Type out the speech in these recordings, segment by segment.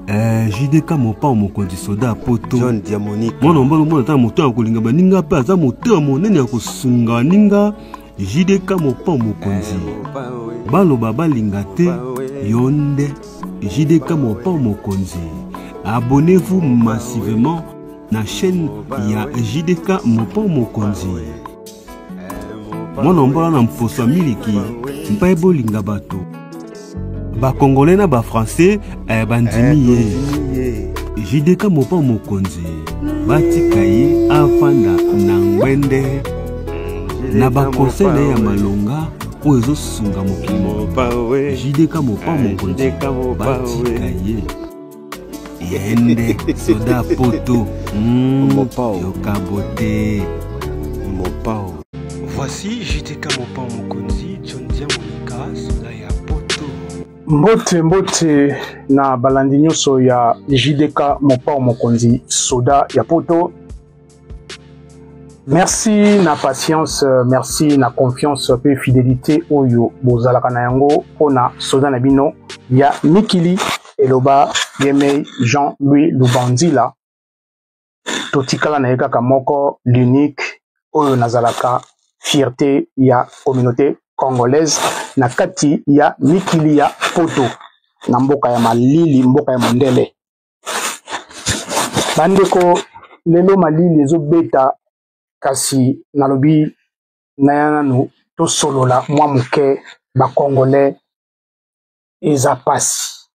Eh, JDK mopao mokonzi soda ya poto John Diamonique mwana mobali omona ata moto ya kolinga baninga mpe aza motema monene ya kosunga baninga. JDK mopao mokonzi eh, baloba balinga te yo nde JDK mopao mokonzi. Abonnez-vous massivement na chaîne ya JDK mopao mokonzi. Mwana mbola na mposo ya miliki mpe bolinga bato bakongolais na bafrançais eh, bandimi ye JDK mopao mokonzi batika ye afanda na ngwende na baconseil na ye ya malonga oyo ezosunga mokili mobimba. JDK mopao mokonzi batika ye yende soda poto Mopao. Yoka bote Mopao. Voici JDK Mopao Mokonzi, John Diamonika, soda ya poto. Mbote mbote na balandi nyonso ya JDK Mopao Mokonzi, soda ya poto. Merci na patience, merci na confiance pe fidélité oyo bozalaka na yango mpona soda na bino ya mikili eloba yemei Jean-Louis Lubanzila. Totikala na ye kaka moko, l'unique oyo nazalaka fierté ya communauté congolaise na kati ya mikili ya poto, na mboka ya malili, mboka ya mondele. Bandeko, lelo malili ezobeta, kasi nalobi naya nanu tosolola mwa moke. Ba Congolais eza pasi,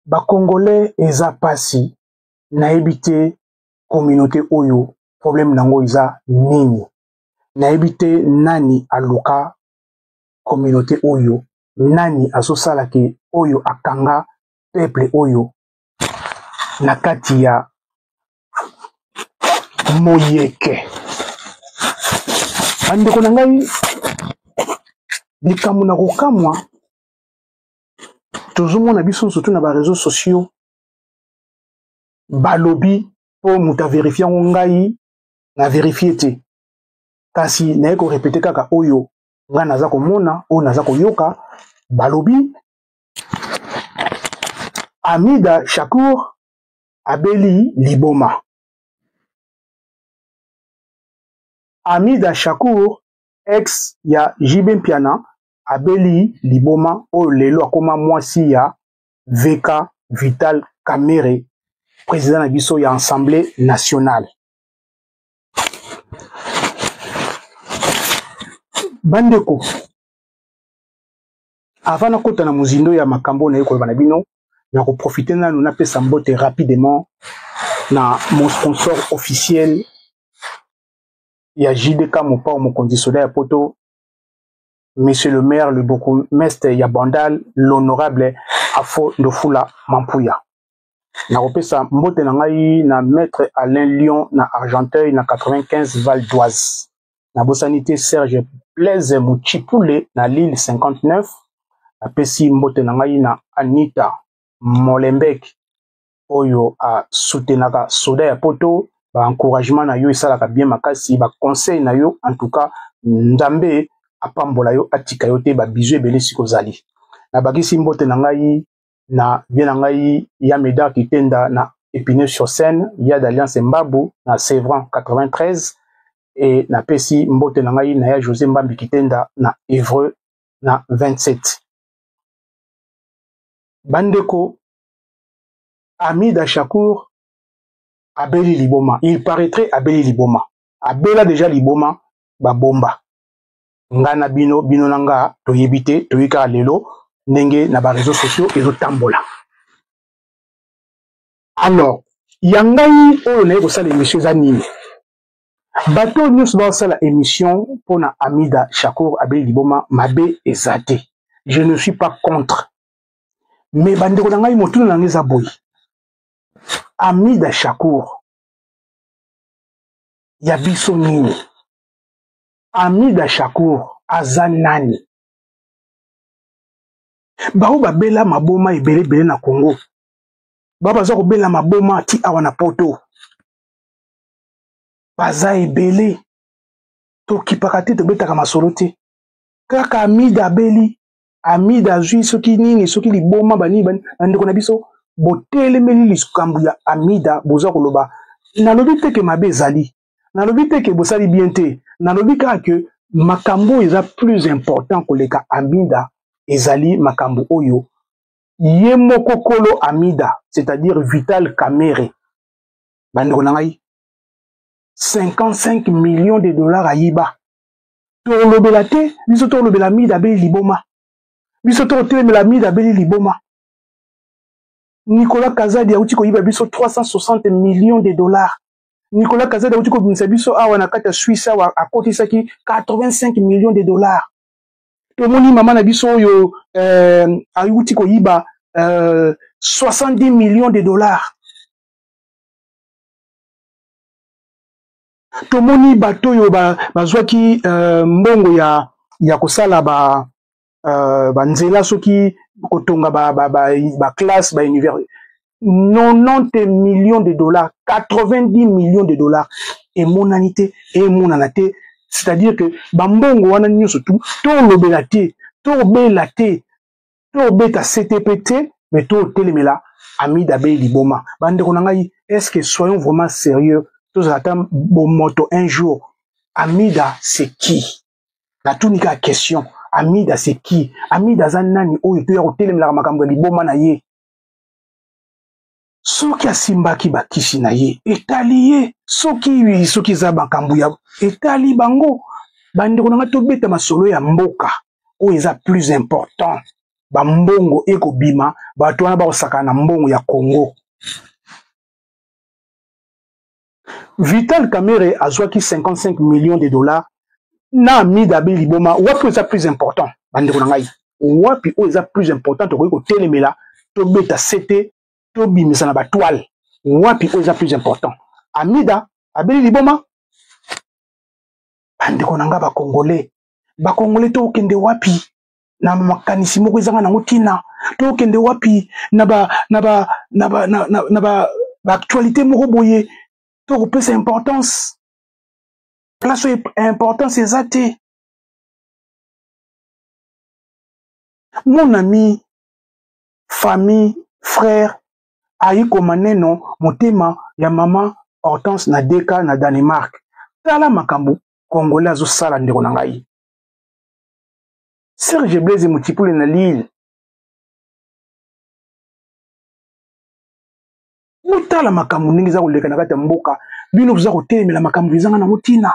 ba Congolais eza pasi, nayebi te communauté oyo problème nango eza nini, nayebi te nani aluka communauté oyo, nani azosala ke oyo akanga peuple oyo na kati ya moyeke. Bandeko na ngai, likambo na kokamwa tozomona biso surtout na ba réseaux sociaux, balobi po moto averifie yango, ngai na verifie te, kasi naye korepete kaka oyo ngai naza komona, oyo naza koyoka. Balobi Amida Shakur abeli liboma. Amida Shakur ex ya JB Mpiana abeli liboma, oyo lelo akoma mwasi ya VK Vital Kamerhe, président na biso ya Assemblée nationale. Bandeko, avant nakota na mozindo ya makambo naye koloba na bino, nakoprofite nanu napesa mbote rapidement na mon sponsor officiel ya JDK Mopao Mokonzi soda ya poto, monsieur le maire, le bourgmestre ya Bandal, l'honorable Afo Ndofula Mampuya. Nakopesa mbote na ngai na maître Alain Lyon na Argenteuil na 95 Val d'Oise. Nabosani te Serge Blaise Muchipule na Lille 59. Napesi mbote na ngai na Anita Molenbeek oyo asoutenaka soda ya poto. Ba encouragement na yo esalaka bien makasi, ba conseil na yo, en tout cas Nzambe apambola yo, atika yo te, ba bisous ebele siko ozali. Nabakisi mbote na ngai na bien na ngai ya Medard Kitenda na Épinay-sur-Seine, ya d'Alliance Mbabu na Sevran 93, et napesi mbote na ngai na ya José Mbambi Kitenda na Évreux na 27. Bandeko, Amida Shakur abeli liboma, il paraîtrait abeli liboma, abela déjà liboma, babomba nga na bino, bino na nga toyebi te, toyebi kaka lelo ndenge na ba réseaux sociaux ezotambola. Alors ya ngai oyo naye kosala émission eza nini? Bato oyo nyonso bazosala émission mpona Amida Shakur abeli liboma, mabe eza te, je ne suis pas contre, mais bandeko na ngai, motuna na ngai eza boye: Amida Shakur ya biso nini? Amida Shakur aza nani? Bao babela maboma ebele ebele na Congo, bao baza kobela maboma ti awa na poto, baza ebele, tokipaka te, tobetaka masolo te. Kaka Amida abeli, Amida azwi soki nini, soki liboma, banini, bandeko na biso. Botelemeli likambo ya Amida, boza koloba. Nalobi te ke mabe ezali, nalobi te ke bosali bien te, nalobi kaka ke makambo oyo eza plus important koleka Amida ezali makambo oyo ye moko kolo Amida, c'est-à-dire Vital Kamerhe. Bandeko na ngai, 55 millions de dollars ayiba, tolobela te. Biso tolobela Amida abeli liboma, biso tokotelemela Amida abeli liboma. Nicolas Kazadi auti koyiba biso 360 millions de dollars. Nicolas Kazadi auti kobimisa biso awa na kati ya Suisse awa, akotisaki 85 millions de dollars. Tomoni mama na biso oyo auti koyiba 70 millions de dollars. Tomoni bato oyo bazwaki mbongo ya kosala ba banzela, soki kotonga ba ba ba, ba classe, ba université, 90 millions de dollars, 90 millions de dollars emonani te, emonana te. C'est-à-dire que bambongo wana nyonso tu tolobela te, tobela te, tobeta CTP te, mais totelemela Amida Bey liboma. Bandeko na ngai, est-ce que, soyons vraiment sérieux, tozala ata bomoto un jour. Amida, c'est qui? Natuni kaka question: Amida, c'est qui? Amida aza nani oyo toya kotelemelaka makambo ya liboma na ye? Soki asimbaki bakisi na ye, etali ye. Soki eza makambo ya etali bango. Bandeko na ngai, tobeta masolo ya mboka oyo eza plus important. Bambongo ekobima, bato wana bakosakana na mbongo ya Congo. Vital Kamerhe azwaki 55 millions de dollars na Amida Abe liboma, wapi oyo eza plus important? Bandeko na ngai, wapi oyo eza plus important tokoki kotelemela, tobeta sete, tobimisa na batoile? Wapi oyo eza plus important? Amida abeli liboma. Bandeko na ngai bacongolais, bacongolais, tokende wapi na makanisi moko ezanga nango ntina? Tokende wapi na ba na ba na ba na, na, na ba baactualité moko boye tokopesa importance place oyo importance eza te? Mon ami, famille, frère ayikoma neno motema ya mama Hortense na Deka na Danemark. Tala makambo congolais azosala. Ndeko na ngai Serge Blaise Mutipule na Lille, botala makambo ndenge eza koleka na kati ya mboka. Bino boza kotelemela makambo ezanga nango ntina.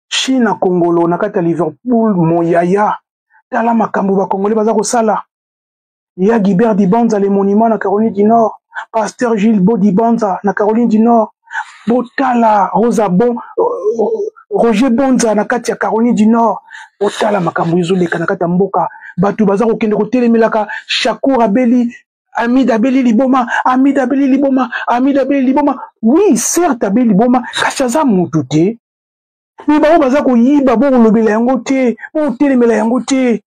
China Kongolo na kati ya Liverpool, moyaya, tala makambo bakongole baza kosala. Ya Guibert Dibanza, le monument, na Caroline du Nord, pasteur Gilles Bo Dibanza na Caroline du Nord, botala Rosa Bon, Roger Bonza na kati ya Caroline du Nord. Botala makambo ezoleka na kati ya mboka. Bato baza kokende kotelemelaka Shakur abeli, Amida abeli liboma, Amida abeli liboma, Amida abeli liboma. Oui, certes abeli liboma, kasi aza motu te. Me bango baza koyiba, bokolobela yango te, bokotelemela yango te.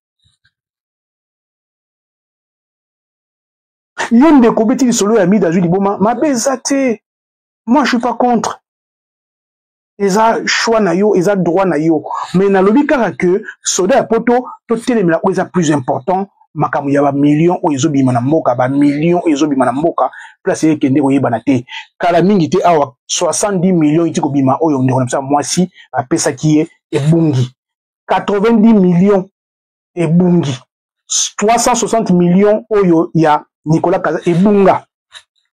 Yo ndeko obeti lisolo ya Amida azwi liboma, mabe eza te. Moi, je suis pas contre. Eza choix na yo, eza droit na yo, mais nalobi kaka ke soda ya poto, totelemela oyo eza plus important. Makambo ya bamillion oyo ezobima na mboka, bamillion oyo ezobima na mboka, place ekende koyebana te. Kala mingi te awa, 70 millions eti kobima oyo ndeko na biso ya mwasi apesaki ye, ebungi. 90 millions ebungi. 360 millions oyo ya Nicolas Kaza ebunga.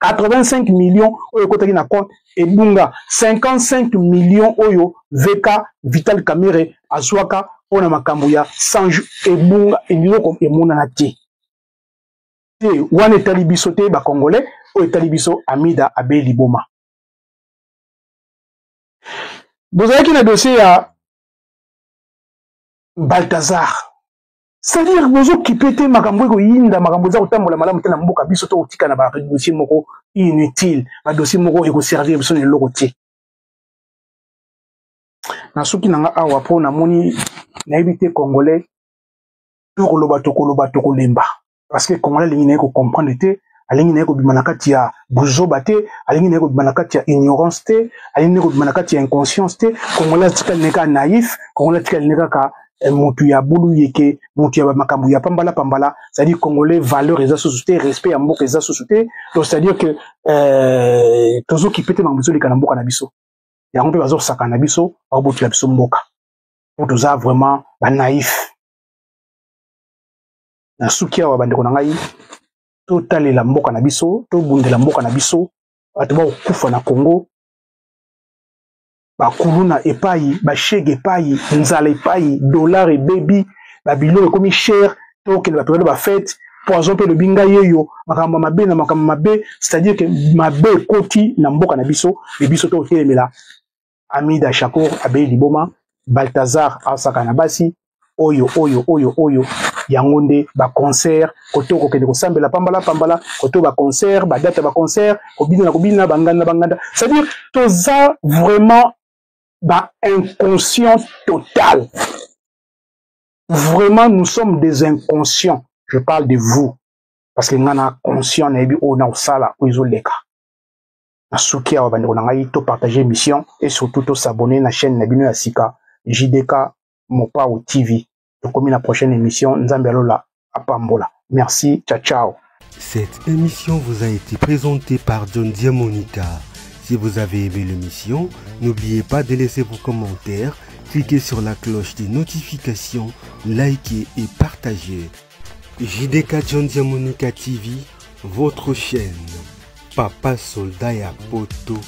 85 millions oyo ekotaki na compte ebunga. 55 millions oyo VK Vital Kamerhe azwaka mpona makambo ya 100 ebunga. Eloko emonana te te. Wana etali biso te bacongolais, oyo etali biso, Amida abe liboma. Bozalaki na dossier ya Baltazar, c'est-à-dire bozokipe te makambo ekoyinda, makambo eza kotambola malamu te na mboka. Biso tokotika na badossier moko inutile, badossier moko ekoservir biso na eloko te. Na soki na nga awa, mpo namoni, nayebi te, congolais, tokoloba, tokoloba, tokolemba, parce que congolais alingi na ye kocomprendre te, alingi na ye kobima na kati ya buzoba te, alingi na ye kobima na kati ya ignorance te, alingi na ye kobima na kati ya inconscience te. Congolais atikali na ye kaka naïf, congolais atikali na ye kaka. eh, motu ya bulu yeke, motu ya makambo ya pambala pambala. C'est-à-dire congolais valeur eza susu te, respect ya mboka eza susu te. Donc c'est-à-dire que euh, tozokipe te makambo ezoleka na mboka na biso. Yango mpe bazosaka na biso, bakobotela biso mboka po toza vraiment banaïf. Na suki awa, bandeko na ngai, totalela mboka na biso, tobundela mboka na biso. Bato bakokufa na Congo, bakuluna epai, bashege epai, nzala epai, dollar ebebi, babiloko ekomi cher, tokende baperiode bafete, poison mpe elobi ngai yeyo, makambo mabe na makambo mabe. C'est-à-dire que mabe ekoti na mboka na biso, me biso tokotelemela. Amida Shakur abeli liboma, Balthazar asaka na basi oyo oyo oyo oyo, yango nde baconcert koto kokende kosambela pambala pambala, koto baconcert, badate ya baconcert, kobina na kobina, banganda banganda. C'est-à-dire toza vraiment ba inconscient total. Vraiment, nous sommes des inconscients. Je parle de vous parce que nga na conscient, nayebi oyo na kosala, oyo ezoleka. Na suki awa, bandeko na ngai, topartage émission et surtout tosabonner na chaîne na bino ya sika, JDK Mopao TV. Tokomi na prochaine émission. Nzambe alola apambola. Merci, ciao ciao. Cette émission vous a été présentée par John Diamonica. Si vous avez aimé l'émission, n'oubliez pas de laisser vos commentaires, cliquez sur la cloche des notifications, likez et partagez. JDK John Diamonica TV, votre chaîne. Papa Soldat ya Poto.